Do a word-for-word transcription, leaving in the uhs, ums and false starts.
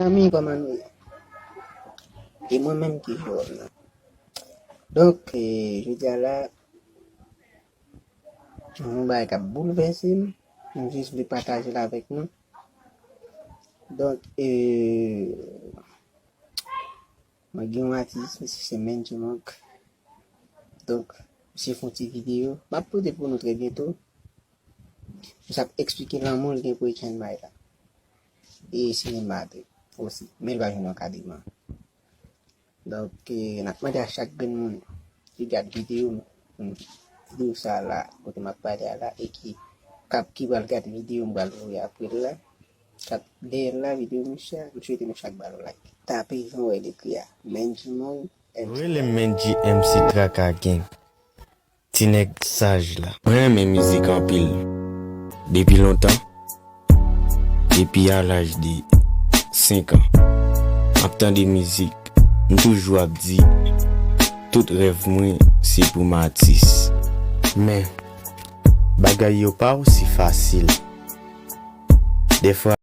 Zanmi, kòman nou ye? E mwen menm ki Jewòm nan. Donk, e, jodi a la, yon bagay k ap boulvèse m, m jis vle pataje l avèk nou. Donk, e, mwen gen yon atis, misye se Mendy Monk. Donk, misye fè yon ti videyo. M ap pote pou nou trè byento. Misye ap eksplike lanmou l gen pou Etienne May la. E sinema tou osi. Men l pa jwenn ankadreman. Donk, e, n ap mande a chak grenn moun ki gad videyo m, videyo sa a la, kote m ap pale a la, e ki, k ap, ki pral gade videyo m pral voye apre l la, k ap dèyè l la, videyo misye a, m swete nou chak ba l yon like. Tape jan w wè l ekri a, Mendy Monk, M C. Rele m Mendy M C Traka Gang. Ti nèg saj la. Mwen renmen mizik anpil. Depi lontan, depi a laj de senk an, m ap tande mizik. M toujou ap di, tout rèv mwen, se pou m atis. Men, bagay yo pa osi fasil. Dèfwa,